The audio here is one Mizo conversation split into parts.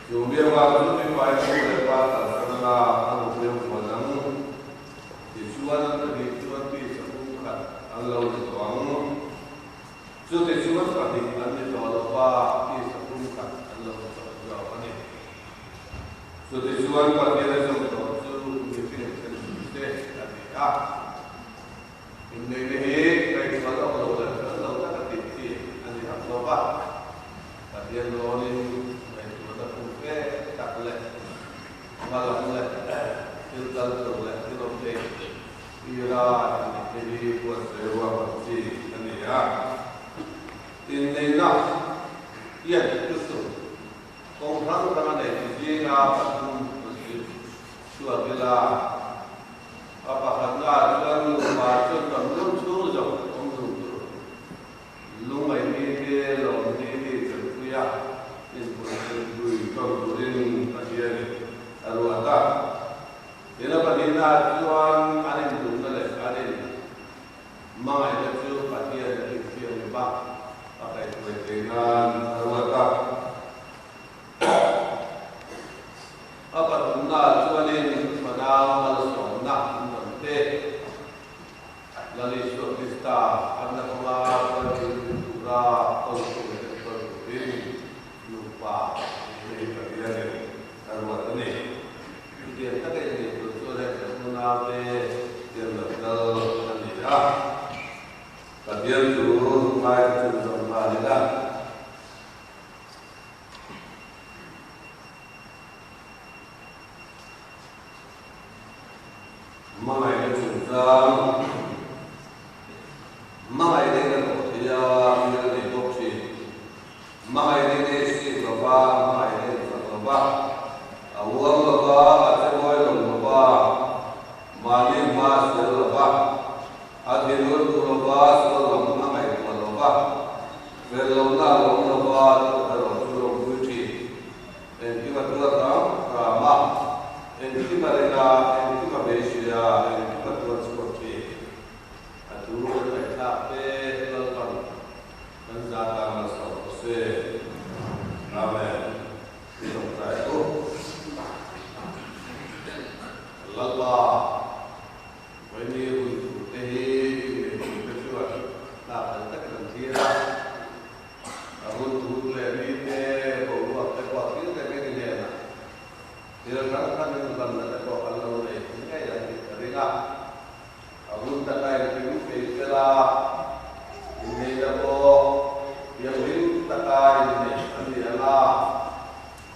Chu mi avang chu mipa in nu leh pa kalsan anga a nupui a vuan ang. Tichuan an pahnih chuan tisa pumkhat an lo ni tawh ang. Chutichuan pahnih an ni tawh lo va, tisa pumkhat an lo ni tawh zawk a ni. Chutichuan Pathian a zawm tawh chu mihring then suh se a ti a. Inneihna hi ngaihtuah lawk lo leh fel lo taka tih chi a ni hauh lo va, Pathian rawlin ngaihtuahna pum fe tak leh hmalam leh thil kal tur leh thil awm thei tira inneihna hi buatsaih ruang ang chi a ni a. Inneihna hian thusawi kawng hrang hrang a nei ti zinga pathum zir chhuak ila. A pakhatna ah chuan nupa chuan kan lung chhung zawng awm dun tur lungaih ni te lawm ni te chanpui a inpui tawn turin Pathian in a ruat a. Tin a pahnihna ah chuan an induhna leh an in hmangaihna chu Pathian a tihfiah ni bak a kaihhruai theih nan a ruat a. A pathumnaah chuanin fanau malsawmna an rawn pe. Lal Isua Krista an la kawnga chuan thil tura kawltu leh enkawl turin nupa nihna hi Pathianin a ruat a ni. Chutiang taka inneih tur chuan heng kan unaute hian lo kal a ni a. Pathian chu ngaithla chhunzawm nghal ila. Hmangaihna chungchang, Hmangaihna in a hlawh thei a, mi a nei bawk thin. Hmangaihna in ei sik lo va, hmangaihna in fak lo va, a uang lo va, a che mawi lo lo va, mahni hma a sel lo va, a thinur duh lo va, sual lam a ngaihtuah lo va, Fel lohna a lo awm lo va, chu erawh chu lo pui thin. Engkim a tuar ram ram a, engkim a ring a, engkim a beisei a, engkim a tuar chhuak thin. A thu kan ngaihthlak te Lalpan kan za tan la sawm rawh se. Amen. I tawngtai u. Lalpa. Vawiini hun tur te hi inneih tur te chuan tlak fel takin an thlir a, a hun tur leh mi te boruak te pawh a thlir reng em i hnenah thil hrang hrang in hlanna te pawh kan lo nei ngei ang tih ka ring a, a hun taka engkim fei fel a, inneihna pawh thianghlim taka inneih a ni ang a.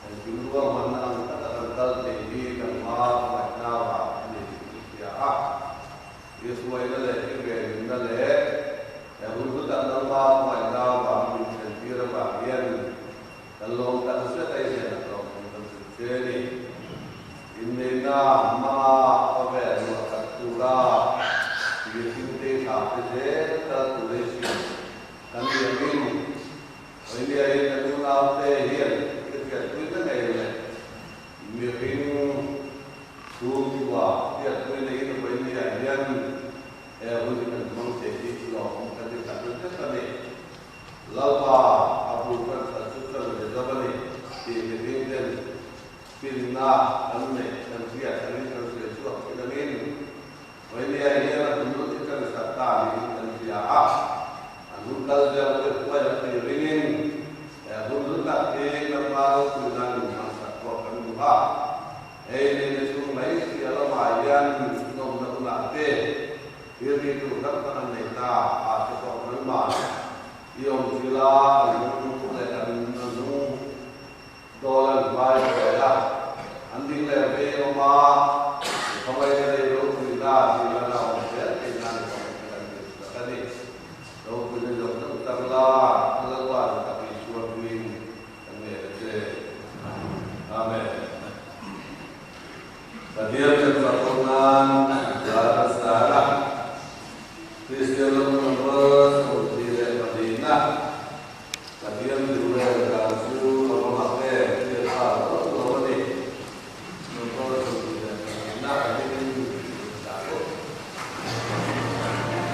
Engkim ruahmanna ang taka kan kal thei hi kan hma hmangaihna vang a ni tih chu hria a. Israela leh Israelinna leh he hun hlu tak nangma hmangaihna vang min thlentir avang hian kan lawm tak zet a i hnenah lawmawm kan zir che a ni. Inneihna hmanga khawvel luah khat tura mihringte i thlah te zel kal tur ei siam kan ni angin Rinliain kan unaute hian i hriatpuina ngei leh mihring chhungkua hriatpuina in Rinliah hian he hun hi kan hmang thei hi lawmawm kan ti tak zet a ni. Lalpa a bu kan that chu kan ve zo a ni tih mihring ten finna kan neih kan hriat angin kan sawi chhuak thin angin Vawinia hian a bul hi kan sat ta niin kan hria a, an hun kal zel te huai an tih ringin he hun hlu tak hi kan hma ropui nan min hmangsak pawh kan duh a. Hei neihna chhung mai sia lamah hian nawmna hunah te thil ri tur hrang hrang an nei ta a te pawh nangmah i awm thila an lung leh an hnung Dawl an hmai hruai a, an ding leh vei awm a, khawngaihna lei ropuina tih lan a awm zel theih nan i kawng hi kan tir tak a ni. Ropuina zawng zawng tar la, a Lalpa ni tak Isua hming kan ngen a che. Amen. Pathian kan fak ho nan hla kan sar a, Kristian lam number 22na. Pathian duh rel dan chu a va mak em? Thil tha lo lo a ni. Number 22 na a hmingin dah bawk. Pathian thil rel dan chu.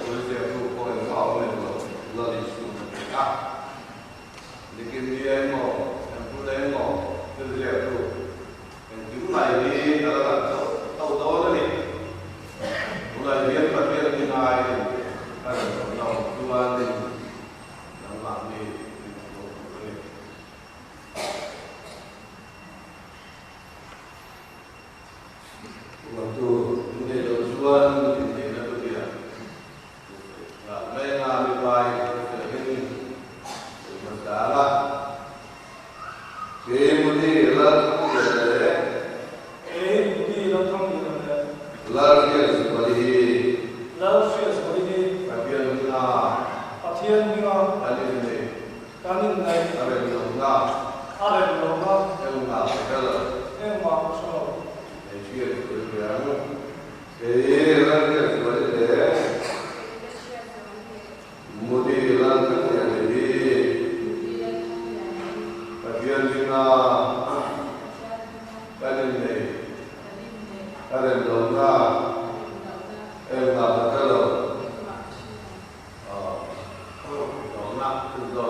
thil ziaktu pawh engmah a awm em lo, Lal Isu a ti a. Nikin ni emaw, engpul emaw thil ziaktu engkim mai hi a la lang chauh tho dawn a ni. Tunah hian Pathian hmingain a rawn hlawhna awm chuanin nangmahni min hmuh tur a ni. Uantu in neih loh chuan inneihna chu biak nghal mai anga mipa in hriselin sawi hmasa ang a. Kei Mudi Lalthangliana leh. Kei Mudi Lalthangliana leh. Lalhriatzuali hi. Lalhriatzuali hi. Pathian hminga. Pathian hminga. Kan inneih. Kan inneih. A rem lohna. A rem lohna. Engmah ka hre lo. Engmah ka hre lo. Hmeichhia chu ka hria ang. Kei Lalhriatzuali leh. Kei ka hriatzuali leh. Mudi Lalthangliana hi. Mudi Lalthangliana hi. Pathian hminga. Pathian hminga. Kan inneih. Kan inneih. A rem lohna. A rem lohna. Engmah ka hre lo. Engmah ka hre lo.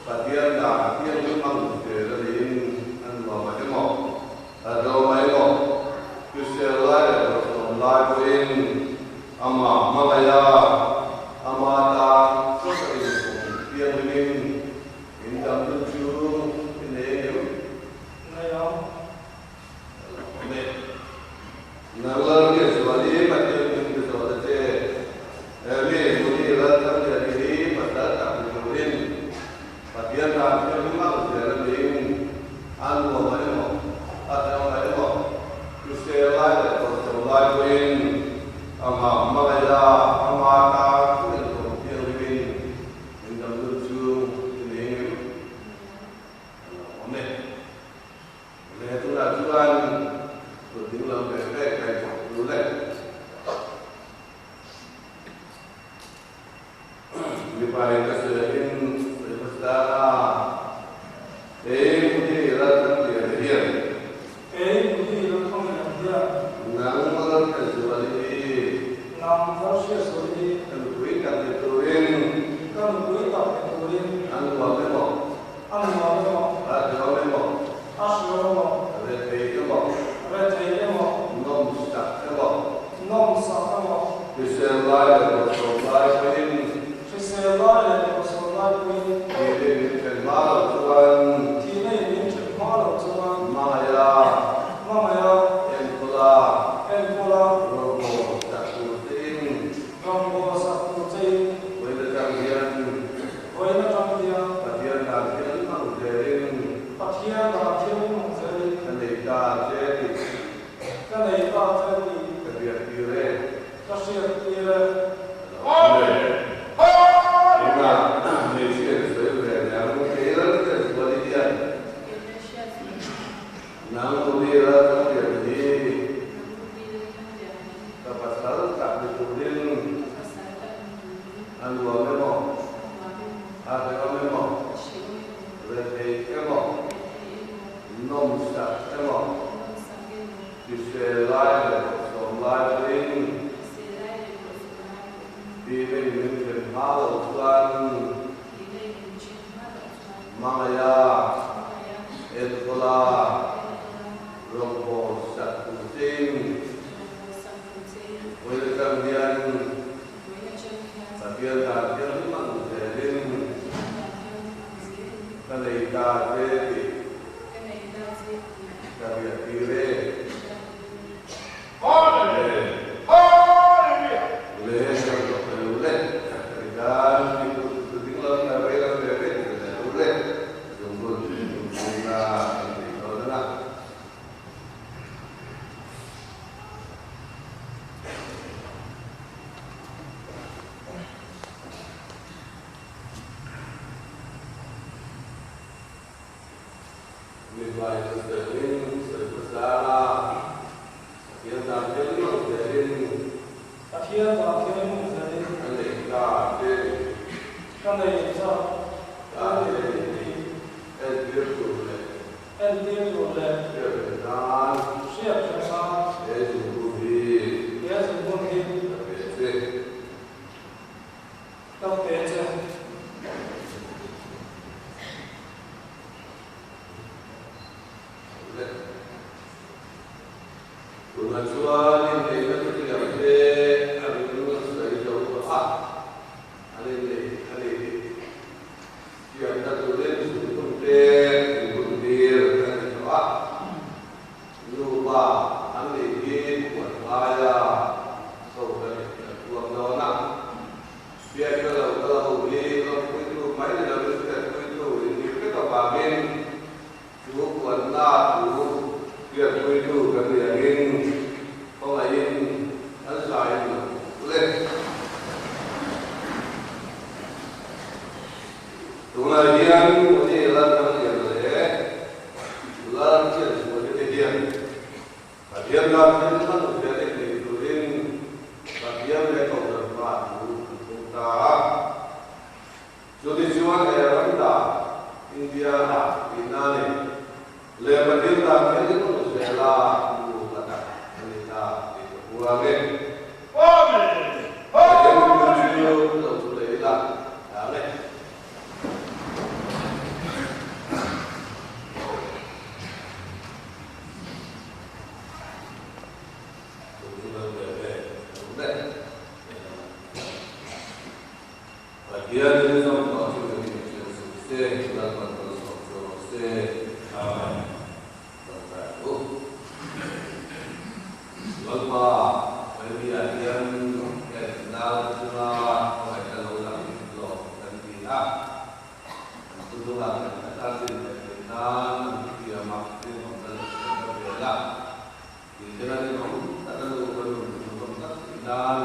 Pathian dan thianghlim hmang zel a niin a nuam a emaw, a tlawm a emaw, hrisel lai leh bawlhhlawm lai pawhin amah hmangaih a, ama tan chawt a inpawm thianghlimin in dam lut chu i nei em? Nei ang. Ka lo awm e. Nang Lalhriatzual i Pathian hming ka zawt a che. He mi Muni Lalthangliani hi pasal tak ni turin Pathian ram thianghlim ang zel a niin a nuam a emaw, a hrang a emaw, hrisel lai leh bawlhhlawh lai pawhin amah hmangaih a, ama tan thu inpawm thianghlimin min dam lut chu i nei ngem? Ka lo awm e. He tunah chuan kut ding lam ve ve kai thawk tur leh mipa in ka sawi angin sawi hmasa a, Kei Mudi Lalthangliana hian. Kei Mudi Lalthangliana hian. Nang Lalhriatzuali hi. Nang Lalhriatzuali hi. Ka nupui tak ni turin. Ka nupui tak ni turin. A nuam emaw. A nuam emaw. A hriawm emaw. A hriawm emaw. Rethei emaw. Rethei emaw. Nawmsak emaw. Nawmsak emaw. Hrisel lai leh bawlhhlawm lai pawhin. Hrisel lai leh bawlhhlawm lai pawhin. Thihna in min then hma loh chuan. Thihna in min then hma loh chuan. Hmangaih a. Hmangaih a. Enkawl a. Enkawl a. Rawngbawl sak tur chein. Rawngbawl sak tur chein. Vawiin atang hian. Vawiin atang hian. Pathian dan thial hmang zelin. Pathian dan thial hmang zelin. Ka nei ta che tih. Ka nei ta che tih. Ka hriat tir e. Ka hriat tir e. Ka lo awm e. Tunah hmeichhia ka sawi ve niang kei ral hriat zual i hian. Kei ral hriat zual i hian. Nang Mudi ral thang lian hi. Nang Mudi ral thang lian hi. Ka pasal tak ni turin. Ka pasal tak ni turin. A nuam emaw? A nuam emaw? A hrehawm emaw? A hrehawm emaw? Rethei emaw? Rethei emaw? Nawmsak emaw? Nawmsak emaw? Hrisel lai leh bawlhhlawm lai pawhin. Hrisel lai leh bawlhhlawm lai pawhin. Tihna in min then hma loh chuan. Tihna in min then hma loh chuan. Hmangaih a. Hmangaih a. Enkawl a. Enkawl a. Rawngbawl sak tur chein. Rawngbawl sak tur chein. Vawiin atang hian. Vawiin atang hian. Pathian dan thianghlim ang zelin. Pathian dan thianghlim ang zelin. Ka nei ta che tih. Ka nei ta che tih. Ka hriat tir e. Ka hriat tir e. Le ka zawh pe lo le. Ka tan mi kut chu ding lo na rei lo ve ve tih ka lo le. Zungbun zungbunna kan nei dawn a na. Mipa in a sawiin sawi hmasa a, Pathian dan thianghlim ang zelin. Pathian dan thianghlim ang zelin. Ka nei ta che. Ka nei ta ta che tih entir tur leh. Entir tur leh. Hriat reng nan. Hriat reng nan. He zungbun hi. He zungbun hi. Ka pe che. Ka pe che. Tunah chuan inneihna thutiam te a ring sawi zo tawh a, an inneih a ni tih thiamna turin zungbun te inbun tir a ni tawh a. Nupa an nih hi huat ngaia kohhran in kan tuam dawn a. Biakna lo kal ho hi lawmpuitu mai ni lovin hriatpuitu in nih vek avangin chu puanna thu hriatpuitu kan ni angin khawngaihin an zai lo le. Tunah hian Modi Lalramlian leh Lalthianchhuani te hian Pathian ram thil hman zel in nei turin Pathian leh Kohhran hma thu an thung ta a. Chutichuan he ram dah India dah tihna a ni. Leh Pathian ram thil hman zela nupa tak a ni ta tih ka puang e. Pathian thu chu lo thu leh ila tang e. Pathian in zawng tawh chu kan inhriat suh se, Lalpan kan sawm chu rawh se. Amen. Tawngtai ang u. Lalpa, Bible-ah hian heng naute chunga khawngaihna lo lang lawm kan ti a. An thuhnungah kan taka din leh theih nan an thutiam a, rinawmna leh hriatna vel a, tihten a rinawm tak a nu ka nun hmuhnawm tak theih nan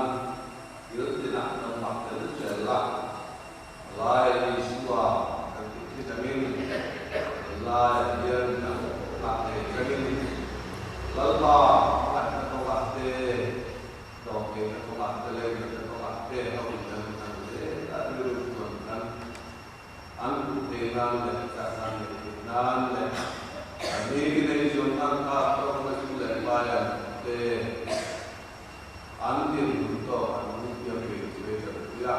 thil tinah kan mak tel zel a, a laia Isua kan tih thin angin kan laiah hian a nghah ngei tangin Lalpa ngaihna kawngah te Dawhkeina kawngah te leh natna kawngah te a hun hian an zel a, rilru chuan kan an duh thei nan leh chak nan leh theih nan leh an ni te nei zawn nan kha tawkna chu leh paia te an dinhmun tawk an hmu thiam ve chu e kan pui a,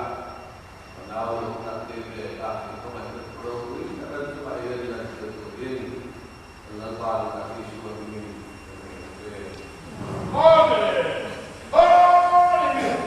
ka nau lo tak te ve a in khawngaihna thu ropui tak an chungah hian lan tir turin Lalpa ni tak Isua hmingin ka ngei ang che. Amen. Hallelujah.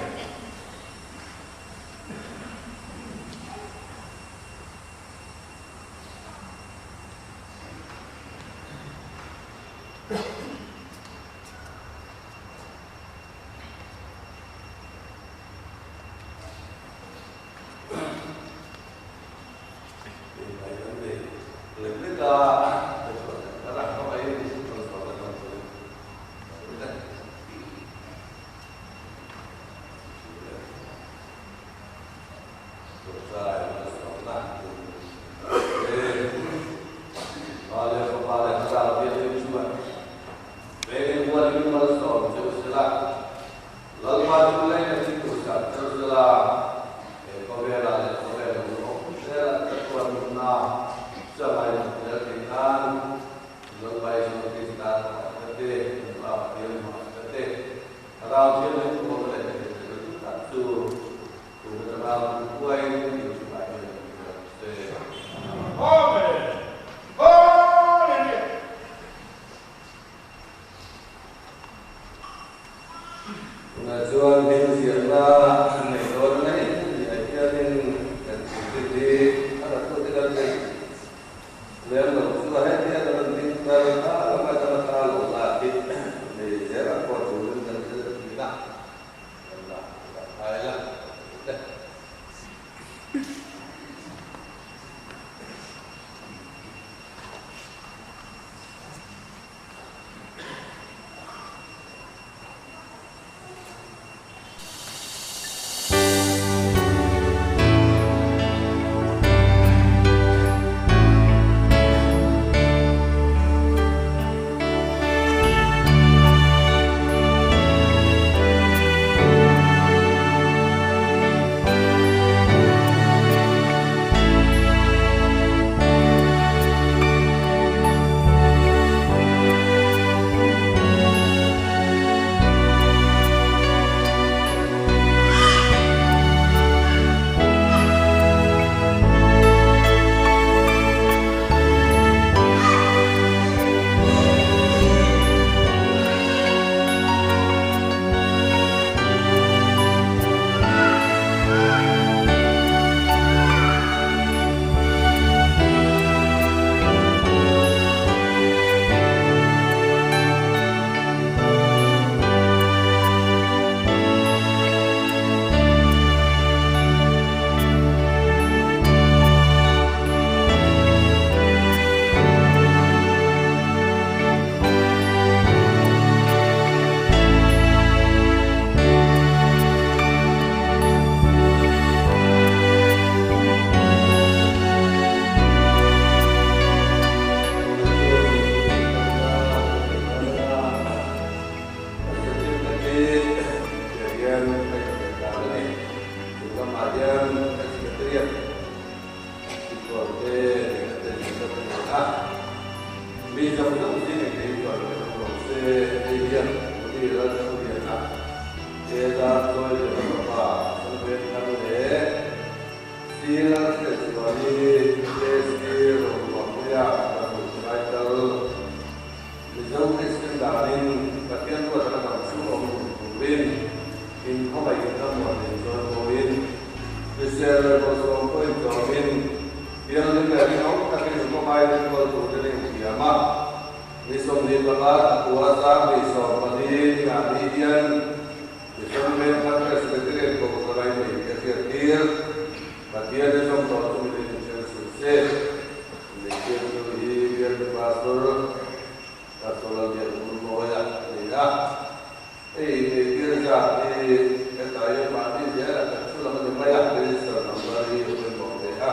Lalpa chu lei a thil sak cheu sela, he khawvelah leh khawvel lo awm zelah ka chuan nunna changai hnawt zel theih nan Lalpa Isua Krista hmangaihna te, kan Pa Pathian hmangaihna te, Thlarau Thianghlim hmawlh leh hrilhna chu tak chu tun atanga kumkhuain in chungah hian awm zel ang che. Amen. Hallelujah. Tunah chuan hming ziahna an nei dawn a ni tihah hianin kan thiltih hi a la tute kan nei lem lo chu a heti a kan rawn ding tar a, lam atanga thla lo lak hi nei zelah pawh turin kan thil thin a, kan la dah thai la te. Mi zawng zawng zingah kei chuan ka hmu lo se, hei hian Modi Lalthuliana te dar chawi leh a fapa Sanven thar leh Sir Lalhriatzuali te Sir Romuahpuia ka hmuh lai kal. Mizo Kristian danin Pathian ruat a dam chhung awm turin inkhawmai inrammuan in chawimawiin hrisel leh bawlhhlawh pawh intlawmin thianghlim leh rinawm takin inkhawmai enkawl turte ring thiam a. Ni 25 thla sang 14 ni ah ni hian Mission Vengthar Presbyterian Kohhran nei te hriattir Pathian i zawm tawh chu mitin inhriat suh se. Zirtirtu hi bialtu pastor, Pastor Lalbiakvulmawia a ni a. Hei inneihtir zat hi hetah hian mahni zelah kan thu lam a ni mai a, register number hi a pawimawh ve a,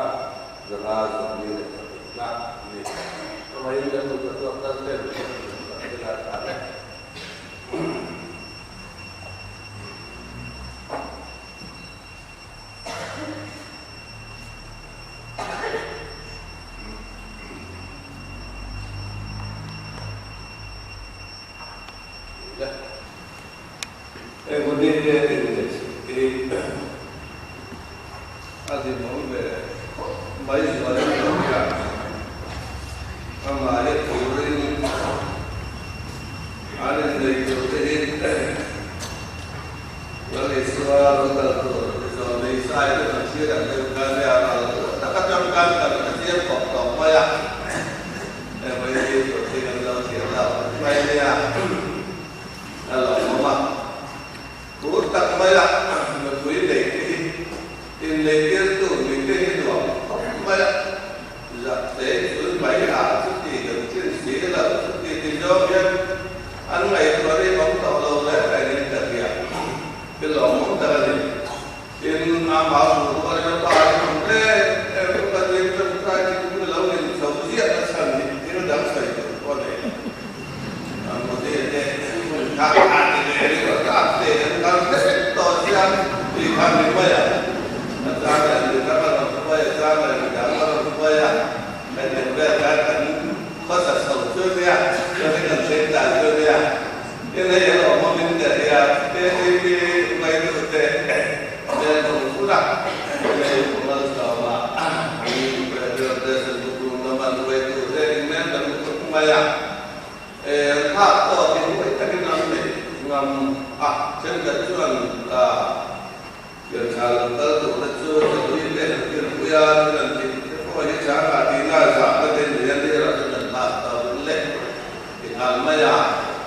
543 a ni. Chuvangin kan nupa chhuak kal ten kan nupa te lai ta vek. A hlimawm ve khawp mai zual in lo nia. Amah hi turin an innei tur te hi Lal Isua lo kal tur zawlnei sai te kan thlir ang deuh khan nia ral tak atang khan kan ka thlir tawp tawp mai a. Hei vawi hi tur hi kan lo thlir lo mai nia a lawmawm a. Tur tak mai a nupui nei te hi inneihtirtu nih te hi nuam khawp mai a. Zahte chul mai a chuti kan chin si lo chuti ti zawng hian an ngaihtuah ri awm tawh lo reng rengin ka hria. Thil lawmawm tak a ni. Tin, amah duh rual in a pa hi awm reng em chu ka zing tawngtai thin hun lo in chho ziah na chhan hi thil dang sawi tur pawh a nei lo. Ang Modi te hun kha a ti ve ringawt a, te an kal hlek tawh sia tih kha ni mai a. A chang leh mi dang a rawn hruai, a chang leh mi dang a rawn hruai a, hetiang vel khan kan khawsa chho chu nia, chuan kan thleng dan chu nia. Tin hei a lawm awm in ka hria, KTP hruaitute hmel thawng thut a, hei Malsawma President Bukrum lama hruaitute in hmel kan hmu thut mai a, an phak tawk hi huai takin an nei ngam a, thenkhat chuan Thiantha lo kal turte chu Chawlui te an tirpui a, thil an tih te pawh hi changah tihna zahna te nei a nia chu kan phak tawk in le ti nghal mai a,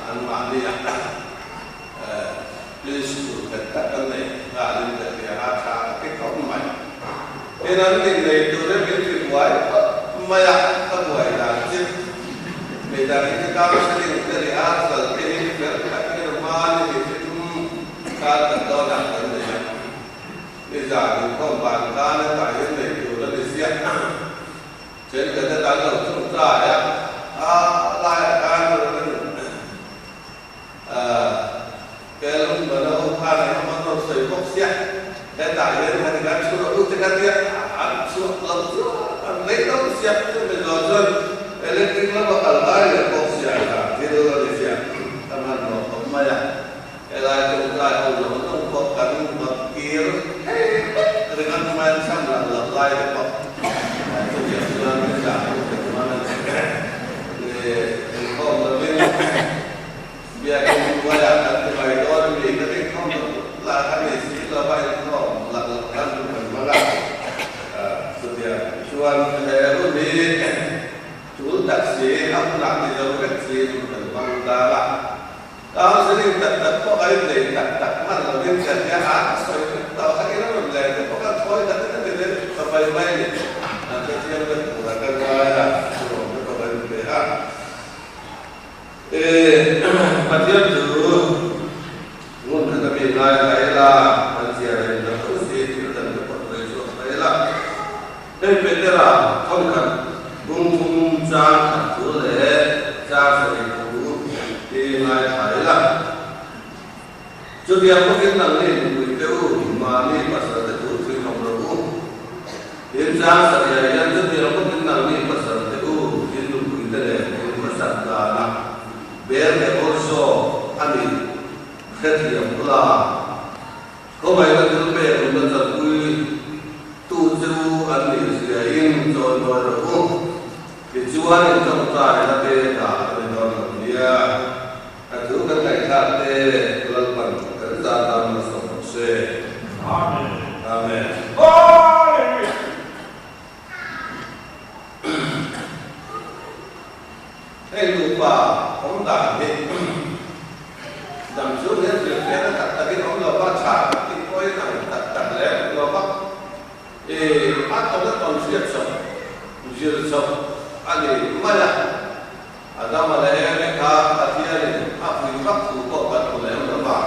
anmahni ah principle nghet tak an nei nghal in ka hria a, tha ka ti khawp mai. Tin an ning nei tur hi min ti buai phawt mai a, ka buai dan chu midang in counselling te rehearsal te hi fel takin a hma ni hi chu tum Kar kan dawnah kan nei a, nizan inkhawm ban tan a tah hian nei tur a ni ziah. Thenkhat a kan lo thung tlai a, a laiah khan rawn kel mana ho khan an awm a, an rawn sawi bawk sia. Hetah hian kha tikhan chhun a ute kha tia an chhuak lo chuan an rei lo sia. Chumi zawh chuan electric lama kal ngai leh bawk sia zan thil a ni ziah. Ka hmanhmawh khawp mai a. Helai tawngtai ho zawng zawng pawh kan vat kir thei vek ringawt mai an cham lang loh lai te pawh chutiang chuan ka chah ho te chuan a ni inkhawm lovin biakin hnuaiah kan ti mai dawn a mi kan inkhawm loh lah kha ni si lova inkhawm lah loh khan hun kan hmang a chutiang chuan he hun hi tul tak si a hunah ni lo vek si hun kan hmang ta a. Counselling tak tak pawh a innei tak tak hman lovin kan nia a, a sawi vek tawh kha ila rawn leh te pawh khan thawi tak in a ti leh ta mai mai a ni. An hrethiam vek tur a kan ngai a, thurawm te pawh kan inpe a. E, Pathian chu ngun khat a mi ngai thla ila, kan chiar a inla tho si, thil dang te pawh sawi chhuak thla ila. Hei Petera thawnkhat bung thum chang khat thu leh chang sarih thu hi ngaithla ila. Chutiang bawkin nangni nupui te u, mahni pasal te thu thui khawp rawh u. Tin chang sarihah hian chutiang bawkin. Hrethiam ula, khawngaihna thil pek nuna chanpui tu chu an nih zia in chawimawi rawh u. Tichuan in tawngtaina te dah a ni dawn lo nia. A thu kan ngaihthlak te Lalpan kan zan tan malsawm rawh se. Amen. Amen. Hallelujah. Hei nupa awm dan hi dam chu hian hrilhfiahna tak takin awm lo va, tha tak tih pawhin ang tak tak lem lo va, i a tawn a tawn hriat chawp, zir chawp a ni mai a. Adama leh Eve kha Pathianin a pui vak thu pawh kan hmu lem lo va.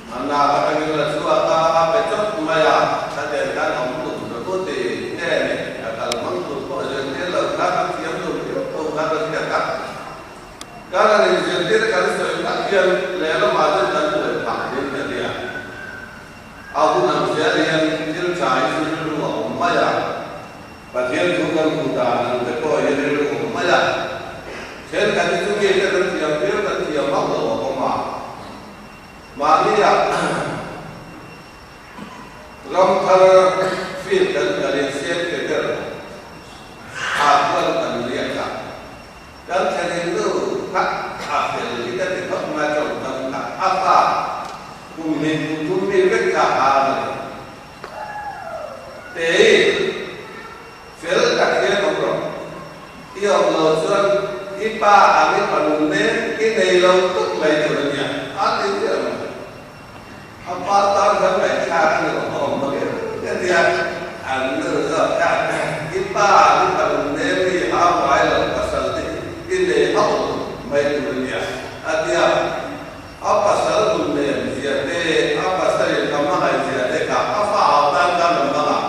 A nak atangin la chhuak a, a pe chawp mai a, thla den khan awm tum ta put i nge ni, a kal hmang tur pawh zirtir lo khan a thiam lo viau tho khan a hriat a. Kan han inzirtir kan sawi tak hian lehlamah chuan kan buai phah ding ta nia. A hun ang zel hian thil tha hi chu rilru a awm mai a, Pathian thu kan hmuh dan ang te pawh hi rilru a awm mai a. Thenkhat hi chu mite kan thiam viau kan thiam vak lo a awm a. Mahnia ram thar field kan kalin siam pe ber ah chuan kan riak a, kan thlenin nu kha a fel hi ka ti khawp mai tawngkam kha a fa kum hnih kum thum mi vek kha a ni. Tei fel tak hian awm rawh. I awm lo chuan i pa ang i panun nen i nei lo tawp mai tur a nia, a ti diam a. A pa tan khan ngaihthlak a ni awm a awm bawk em a tia, an nu zawk khan i pa ang i panun nen mi hau ngai lo pasal te hi i nei hauh lo mai tur a nia, a tia. A pasal nun nen zia te, a pasalin a hmangaih zia te kha a fa au tan khan a hmang a,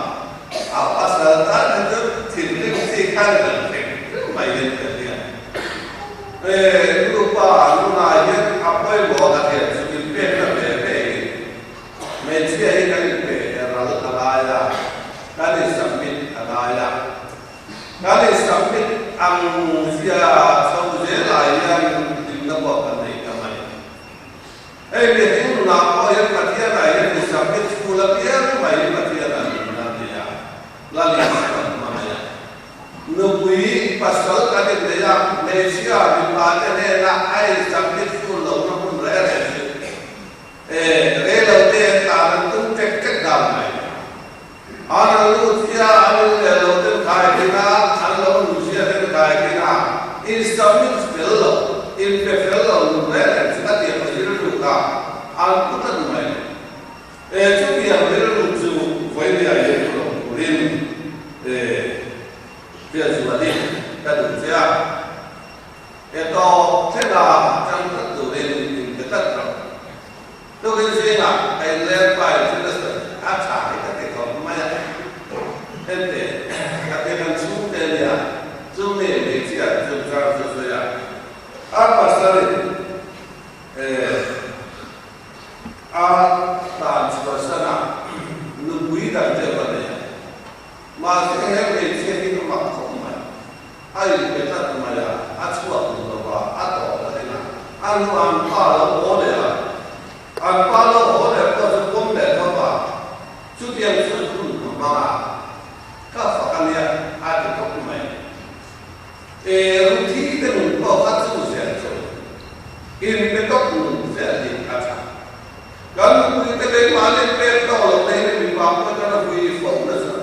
a pasal tan kha chu thinrim chi khan kan thleng reng mai hian ka hria. He nupa nunah hian a pawimawh a hriat chu inpekna ve ve hi hmeichhia hi kan inpe ral a ngai a, kan insubmit a ngai a. Kan insubmit ang zia chho zelah hian hlimna pawh kan nei ta mai. Hei mihring nunah pawh hian Pathianah hian insubmit chhul apiang mai hi Pathianah nunna a nei a, Lal Isuan hmangaih a. Nupui pasal kan innei a, hmeichhia mipa te hnenah a insubmit chhul lohna hmun reh reh chu e rei lo te an tan an tum ṭek ṭek dan mai. An an lut hian an in leh lo ten khai thin a, an lo nun zia ten khai thin a, in submit fel lo, in pe fel lo nun reng reng chu ka tiang rilru kha an pu tlat mai. E chutiang rilru chu vawinia hian pu lo turin e Hriatzuali ka duh che a. E tawp thlenga chang tlat turin in pe tlat rawh. Tukin zingah ka inleng pa in thil a sawi a tha hi ka ti khawp mai a, hente ka ti kan chhungte nia chumi hmeichhia chungchang chu sawi a, a pasalin eh a tan chhuahsan a nupui dang te va nei a, mahse he hmeichhia hi ka mak khawp mai, a inpe tlat mai a, a chhuak duh lo va, a tawp a tling a, a hnu an pa lo haw leh a, an pa lo haw leh pawh chu pawm leh tho va, chutiang chuan hun ka hmang a, ka fak a nia, a ti tawp mai. E Ruthi te nun pawh kha chu zel chu inpe tawp nun zel hi a tha. Kan nupui te keimahni pek tawh lo te hi mipa pawh tan a vui fo nasa.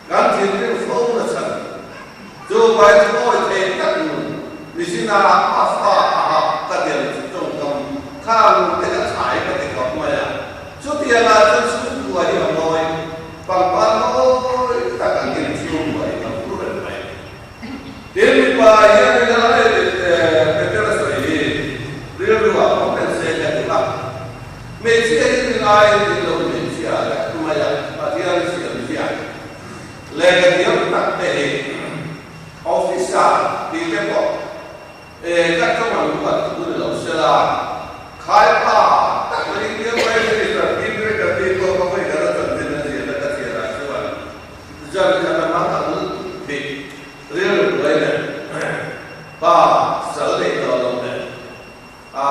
Kan thinrim fo nachhan chu vai chu awi thei tak nun mihringa a fa a ha ka del chu tawngkam kha lung te ka chhai ka ti khawp mai a, chutiangah chuan chhungkua hi a mawi, pangpar mawi tak angin chhungkua hi ka vur reng mai. Tin mipa hian in a lai Peter a sawi hi rilru ah compensate ka duh a, hmeichhia hi mi laiin min lo hmeichhia vek mai a, Pathian siam hian lehkha thiam tak te hi officer tih te pawh e ka tawng an huat thu ni lo sela, khaipa tak mai India Prime Minister P Gandhi pawh ka hawi khat a chanchin a ziahna ka chhiarah chuan zan khat a hmang ang tih rilru buai leh pa sal nei tawh lo leh a.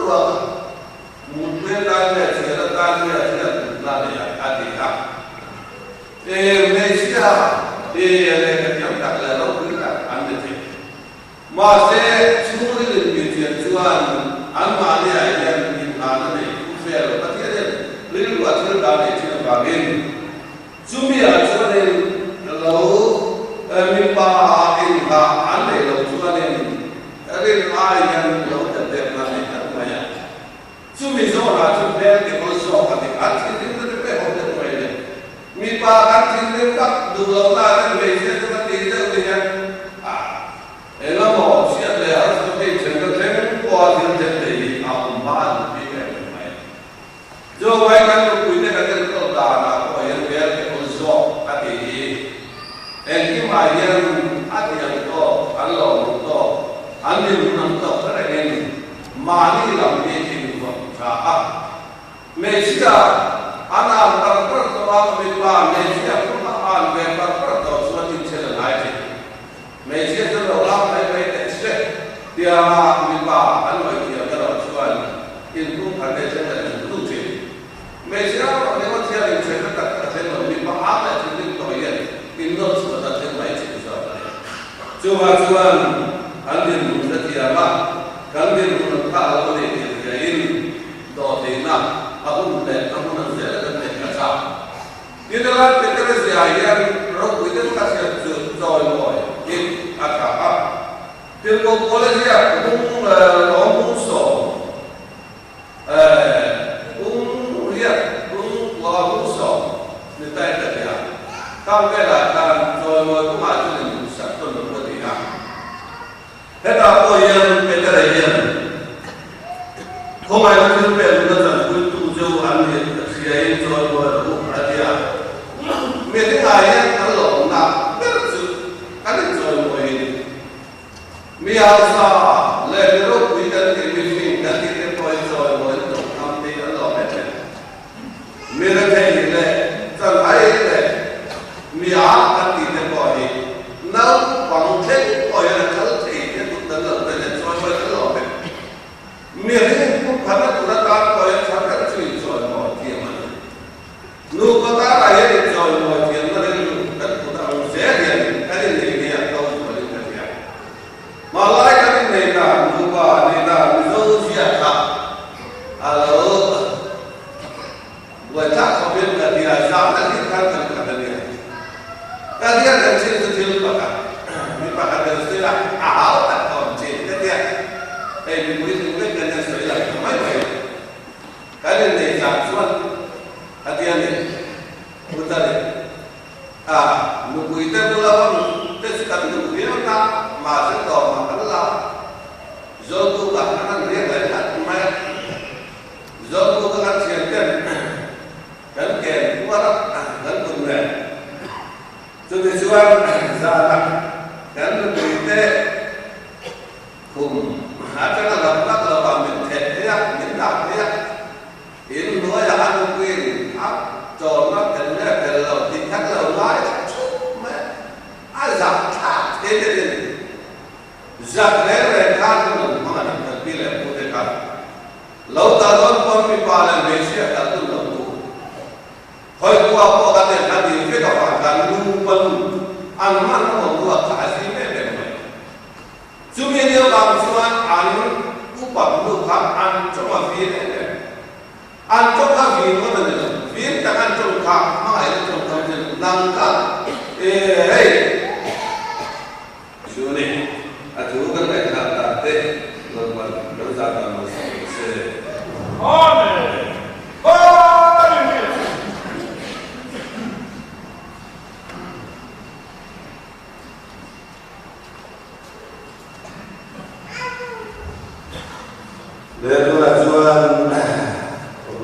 ruak a, mutpui atan nge chhiar atan nge hriat duhna nei a a ti a. E hmeichhia hi lehkha thiam tak leh ropui tak an ni thei. Mahse, chhungril inbihchian chuan anmahniah hian inhahna nei thu fel Pathianin rilru a thil dah nei thin avangin chumiah chuanin lo mipa inhah an neih loh chuanin rin ai hian lo depdepna nei tlat mai a. Chumi zawnah chu hmel ti hawl zawk a ni. An thinrim na te pek awm deuh mai le. Mipa kan thinrim tak duh loh na ten hmeichhia chu ka tih deuh te hian ah eng emaw chhiat leh harsatna phei chen ka thleng pawha thil then thei hi a awm hma a duh bik em em mai. Chuvai kan nupui te kan enkawl danah pawh hian hmel ti hawl zawk a tih hi engkimah hian a thiam tawk, an lawm duh tawk, an dinhmun ang tawk kher engin Mahni lam hi invawn tha a, hmeichhia an an par par tawh a, mipa hmeichhia pawh a an ve par par tawh chuan inchhen a ngai thin. Hmeichhia chu lo lak mai mai teh se tianga mipa an ngawi thiam erawh chuan inpumkhat leh thleng leh zung zung thin. Hmeichhia erawh emaw thian inchhenna tak tak a thleng lo, mipa an leh thinrim tawh hian innawt chhuat a thleng mai thin zawk a ni. Chuvang chuan an dinhmun hrethiam a, kan dinhmun an phah lo a ni tih hriain dawhtheihna a hun leh a hmun ang zela kan neih a tha. Tin, a Petera ziah hian ropui deuh a hriat chu chawimawi in a tha a. Tirhkoh Paula ziak hung lawm hung sawm, hung riat hung kua hung sawm ni ta in ka ti a. Khang velah khan chawimawi kawngah chuan induhsak tawn lo a ti a. Hetah pawh hian Petera hian khawngaihna thil pek nuna chanpuitu chu an nih hriain chawimawi rawh u a ti a. Mihringah hian kan lawmna ber chu kan inchawimawi a ni. Mi hausa leh mi ropui kan tih mihring kan tih te pawhin chawimawi an hlawh ngam te an lawm em em. Mi rethei leh chanhai leh mi a kan tih te pawh hi naupang thleng pawh hian a kal thei te kut kan lo pe leh chawimawi kan lawm em. Mihring pumkhatna tur atan pawh hian tha ber chu inchawimawi thiam a ni. Nupa karah hian inchawimawi thiamna rilru kan put ang zel hian kan innei hi a to zualin ka hria. Hmalai kan innei dan, nupa nih dan Mizo ziak kha a lo buaithlak khawpin ka hria, zah takin khan kan khat a nia. Ka hriat kan chin chu thil pakhat, mi pakhat kan sawi a, a hau tak a awm thin ka tia. Hei mipui tling vek kan hian sawi lang ta mai mai. Kan inneih zan chuan a tia ni, Utari a nupui te bula hman te chu kan duh viau na, mahse tawmah kan la Zawlbukah kan han riak leh tlat mai a, Zawlbuka kan thian ten kan ken puar a, kan kun nen. Chutichuan zanah kan nupui te Khum atanga lam vak lovah min theh phei a, min dah phei a. In hnuaiah a nupuiin a chawnna tel nge tel lo tih khan lo ngaithla thup mai a, a zak thlak thei deuh in zak reng reng khan hun an hmang a ni, kan pi leh pu te khan lo kal dawn pawn mipa leh hmeichhia kal dun lo tu Hawi khua pawh kan en a nih vek avang khan nupa nu an hman a awm ruat kha a zim em em mai. Chumi lio vang chuan an upat hnu khan an tawng a vin em em. An tawng kha vin ngawt a ni lo, vin tak an tawng kha hmangaihna tawng kha a ni lo. Nang kha e hei chu ni a thu kan ngaihthlak dan te Lalpan lo zah dan lo sak rawh se. Amen. Hallelujah. Lehtunah chuan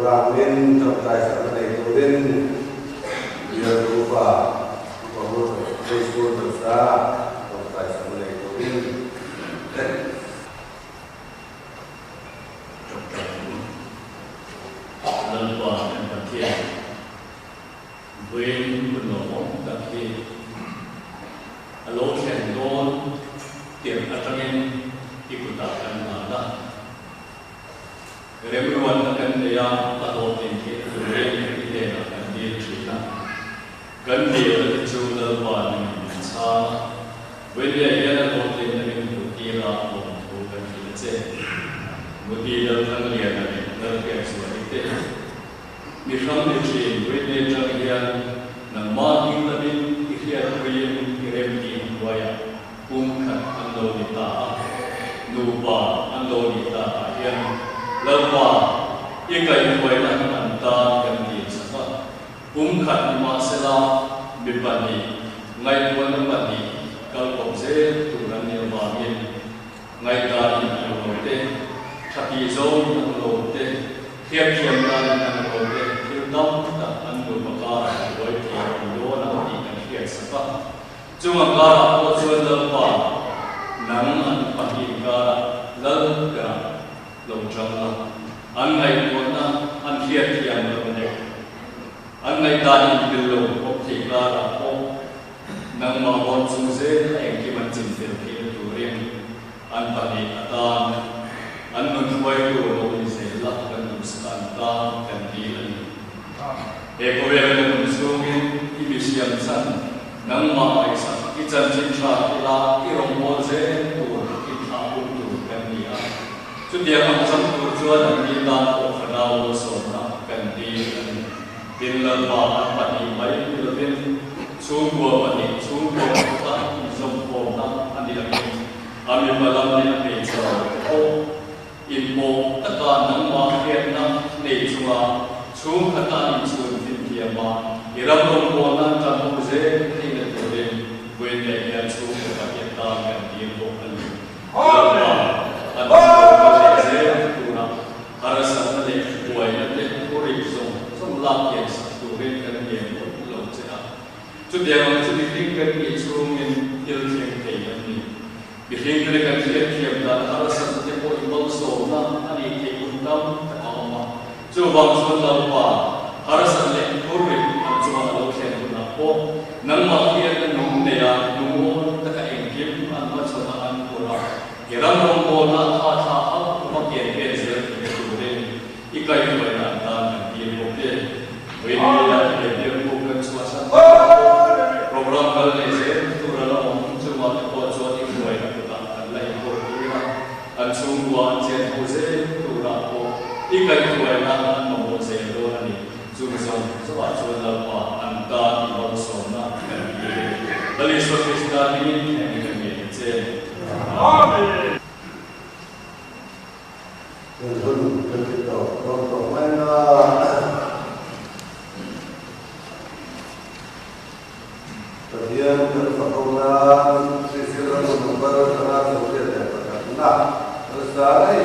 Ramin tawngtai sakna nei turin bialtu upa Upa Hmur Tawsa tawngtai sakna nei turin Tawngtai Hmur Lalpa kan Pathian. Vawiin hun lawmawm tak hi a lo thlen dawn tirh atangin i kutah kan nghal a. Remruatna kan nei a, a hlawhtlin theihna turin i hnenah kan dil thin a. Kan dilna te chu Lalpa nangin min chhang a, Vawinia hian a hlawhtlinna min hmuh tir a lawmthu kan hrilh a che. Mudi Lalthangliana leh Lalhriatzuali te mi hrang ni thin Vawinia atang hian nangmah hming lamin i hriatpuiin i remtih ang hnuaiah Kum khat an lo ni ta a, nupa an lo nih takah hian Lalpa i kaihhruaina an tan kan ti chak a. Kum khat ni mahsela mi pahnih, ngaihtuahna pahnih kal kawp zel tur an nih avangin ngaihdan in ang lo te, tha tih zawng in ang lo te, hriatthiam dan in ang lo te thil tam tak an nupa karah a buai thei a awm dawn ang tih kan hriatsak a. Chunga karah pawh chuan Lalpa, nang an pahnih karah Lal berah lo chang la, an ngaihtuahna an hriatthiam lo leh an ngaihdan inpil lo awm thei karah pawh nangmah vawn chung zel a engkim an chinfel theihna turin an pahnih atan an nun hruaitu lo ni zel la kan duhsak an tan kan dil a ni. He khawvel kan awm chhungin i mi siam chhan nangmah ngaihsak i chanchin tha ila i rawngbâwl zel tur i thlah hun tur kan ni a. Chutiang ang chang tur chuan an ni tan pawh fanau malsawmna kan dil a ni. Tin, Lalpa an pahnih mai ni lovin chhungkua pahnih chhungkua pakhat a inzawmkhawmna a ni angin a mipa lam leh a hmeichhe lam te pawh Inpawh taka nangmah hriatna nei chunga chhungkhata inchhun finthiam a, i ram rawngbawlna an tan ho zel theihna turin vawiin hian chhungkaw pahnih atan kan dil bawk a ni. Lalpa, an rawngbawlna leh zel tura harsatna leh buaina te thurik zawng zawng lak kian sak turin kan ngen mawlh lo che a. Chutiang ang chu mihring kan nih chhungin thil thleng thei an ni. Mihring te kan hriatthiam dan harsatna te pawh i malsawmna a nih theih hun tam tak a awm a. Chuvang chuan Lalpa, harsat leh phurrit an chungah a lo thlen hunah pawh nangmah hian a nung nei a, lungawn taka engkim an hmachhawn a an phur a, i ram rawngbawlna a tha thla hauh hma kian pen zel theihna turin i kaihhruaina an tan kan tir bawk e. Vawiin ah he biakbuk kan chhuahsan takah pawh program kal leh zel tur a la awm chungah te pawh chuan i hruaina kutah kan la inkawl tir a, an chhungkua an chen ho zel turah pawh i kaihhruaina an mamawh zel dawn a ni. Chung zawng zawngah chuan Lalpa an tan i malsawmna kan tir e. Lal Isua Krista hmingin heng kan ngen a che. Amen. Kan hun kan ti tawh dawn tawh mai a. Pathian kan fak ho nan Sisir ram number 51 na kan sa a ni.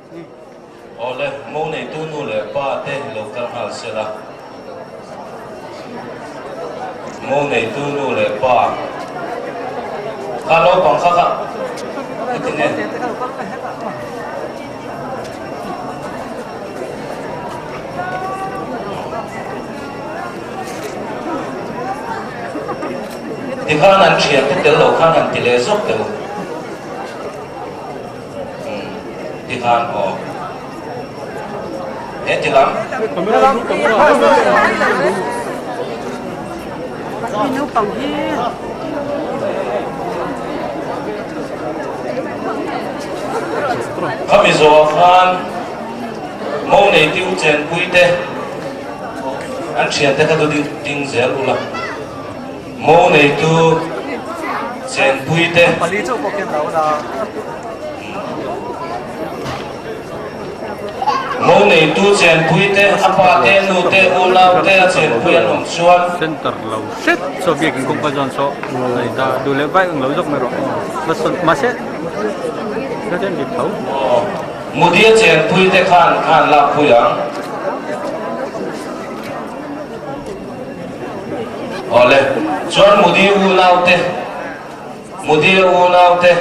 Awle, mo neitu nu leh pa te lo kal nghal se la. Mo neitu nu leh pa kha naupang kha kha heti nge? Tikhan an thiante tel lo khan han ti leh zawk teh u. Tikhan aw. He ti lam. Khami zawh khan mo neitu chenpui te an thiante kha chu ding zel ula. Mo neitu chenpui te. Mo neitu chenpui te, a pa te, nu te, unau te a chenpui an awm chuan. Center lo hret chaw biakin kawngka zawn saw a ni ta, duh leh vaih ang lo zawk mai rawh aw, mahse ka chen dik tho. Mudia chenpui te khan khan lakpui ang. Awle, chuan Mudi unau te, Mudi unau te.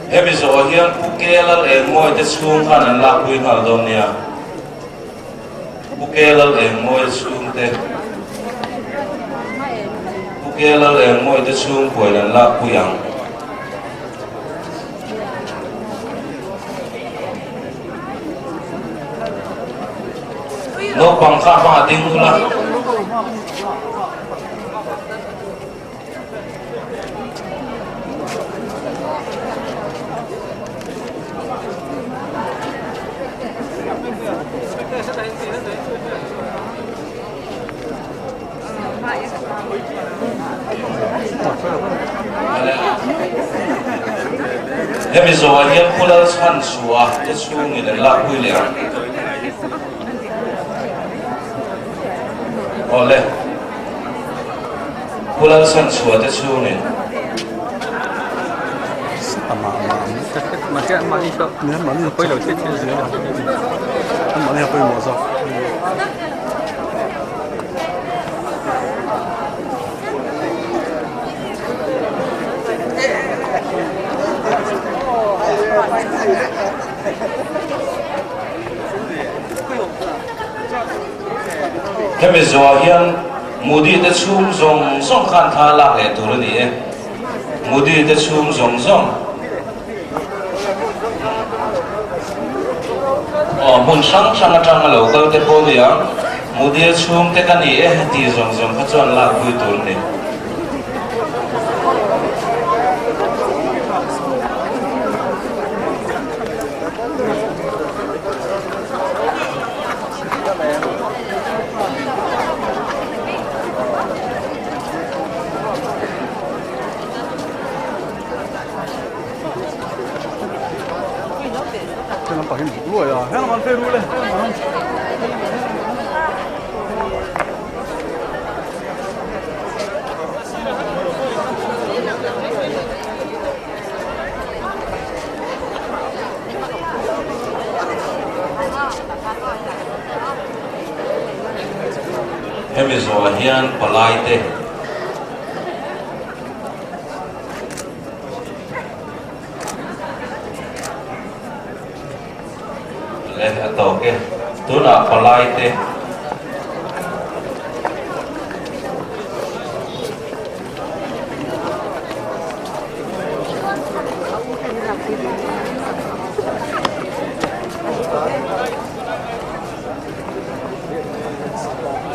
Hemi zawh hian Pu Kelal Engmawi te chhung khan an lakpui nghal dawn nia. Pu Kelal Engmawi chhungte Pu Kelal Engmawi te chhungkuain an lakpui ang. Naupang kha hma ding ula. Hemi zawhah hian Pu Lalchhanchhuah te chhungin an lakpui leh ang. Awle. Pu Lalchhanchhuah te chhungin. Hemi zuah hian Modi te chhung zawng zawng khan thla lak leh tur a ni e. Modi te chhung zawng zawng. Aw hmun hrang hrang atang a lo kal te pawh ni ang. Modi a chhung te ka ni e tih zawng zawng kha chuan lak pui tur a ni. Hemi zawhah hian palai te leh a tawk e. Tunah palai te.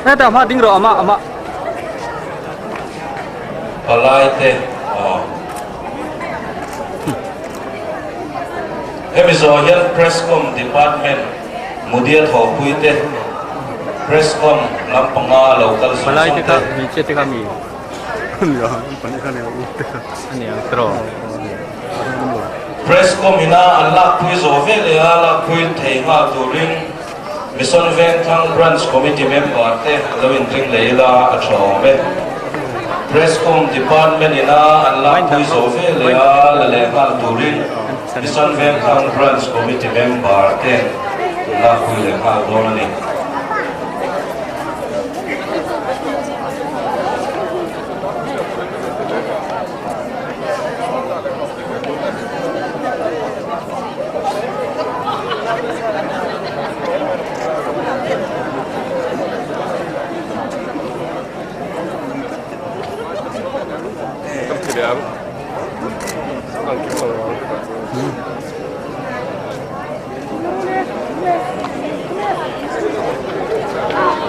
Heta hma ding rawh ama ama. Palai te aw. Hemi zawh hian Presscom Department Mudia thawhpui te Presscom lampanga lo kal zawng Palai zawng te kha te. hmeichhia te kha mi. Press com ina an lakpui zawh ve leh a lakpui thei nghal turin. Mission Vengthlang Branch Committee member te lo inring leh ila a tha awm e. Presscom Department ina an lakpui zawh ve leh a la leh nghal turin Mission Vengthlang Branch Committee member te an lakpui leh nghal dawn a ni.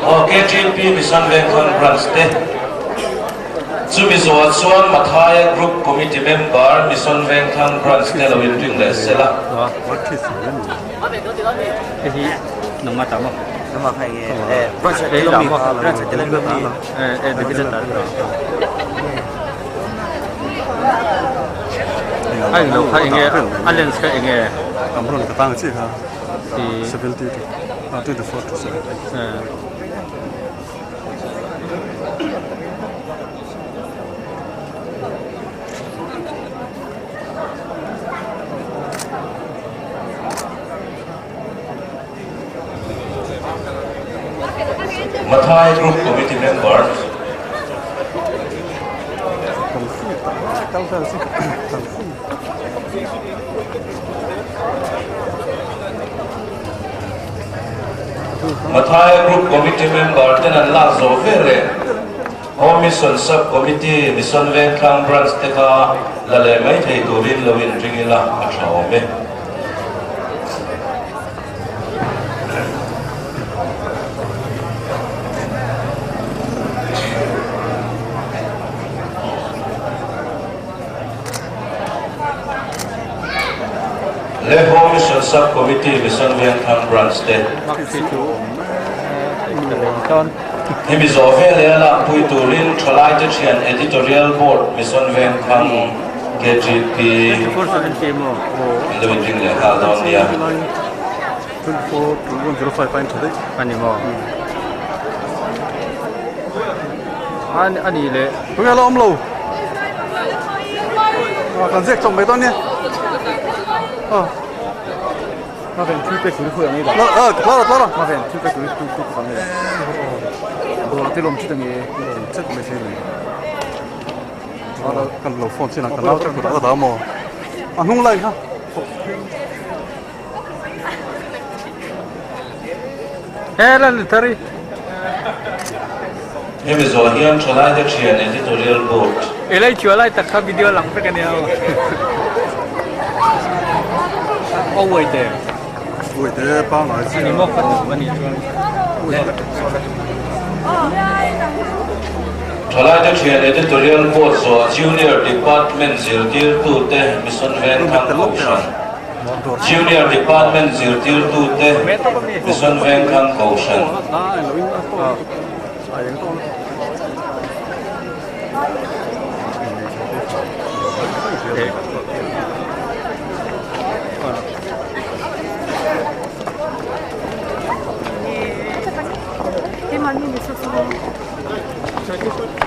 Aw KTP Mission Vengthlang Branch te Chumi zawhah chuan Mathaia Group Committee Member Mission Vengthlang Branch te lo inring leh se la. Mathai Group Committee Member. Mathai Group Committee Member ten an lak zawh ve leh Home Mission Sub Committee Mission Vengthlang Branch te kha la leh mai thei turin lo inring ila a tha awm e. Le Home Mission Sub Committee Mission Vengthlang Branch te. Hemi zawh veleh a lakpui turin Thalaite Thian Editorial Board Mission Vengthlang KGP an lo inring leh nghal dawn nia. Hemi zawh hian thalaite thian Editorial Board. Thalaite thian Editorial Board zawh Junior Department zirtirtute Mission Vengthlang Kohhran. Junior Department zirtirtute Mission Vengthlang Kohhran.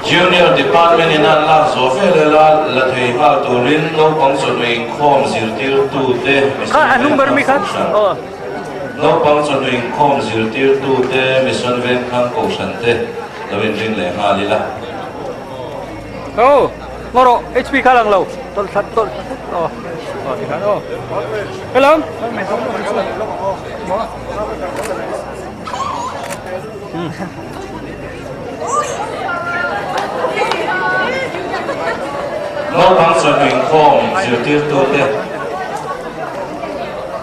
Junior Department in an lak zawh vel ela la thei nghal turin naupang chawhnu inkhawm zirtirtute Mission Vengthlang Kohhran Naupang chawhnu inkhawm zirtirtute Mission Vengthlang Kohhran te lo inring leh nghal ila. Aw, ngaw rawh, HP kha lang lo, tawlh thlat tawlh thlat aw, aw tikhan aw. Hello. Naupang chawhnu inkhawm zirtirtute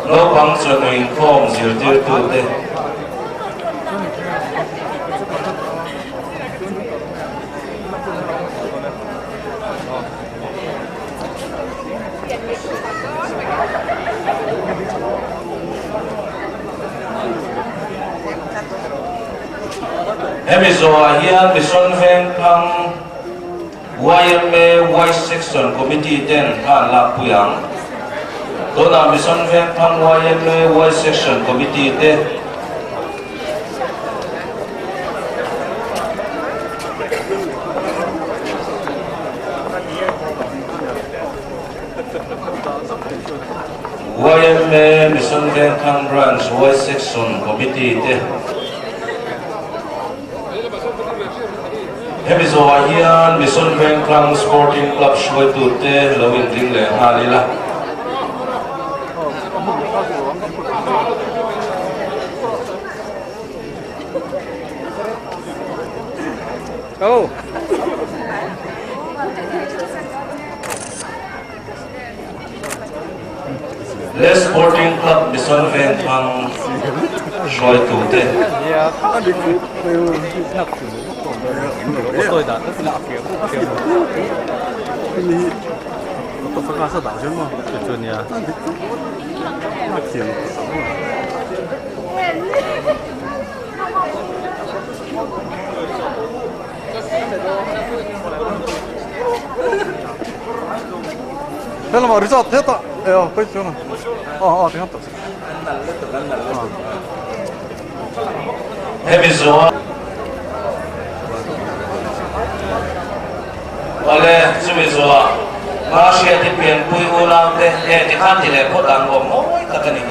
Naupang chawhnu inkhawm zirtirtute. Hemi zawhah hian Mission Vengthlang yma Y Section Committee ten hla an lakpui ang. Tunah Mission Vengthlang yma Y Section Committee te. Yma Mission Vengthlang Branch Y Section Committee te Hemi zawhah hian Mission Vengthlang Sporting Club hruaitute lo inring leh nghal ila. Le Sporting Club Mission Vengthlang hruaitute. Helamah resort hetah eh pawi chuang a aw aw tingham tawh Hemi zawh Awle chumi zawh Mahriati pianpui unau te eh tikhan ti leh phawt ang aw mawi tak a ni.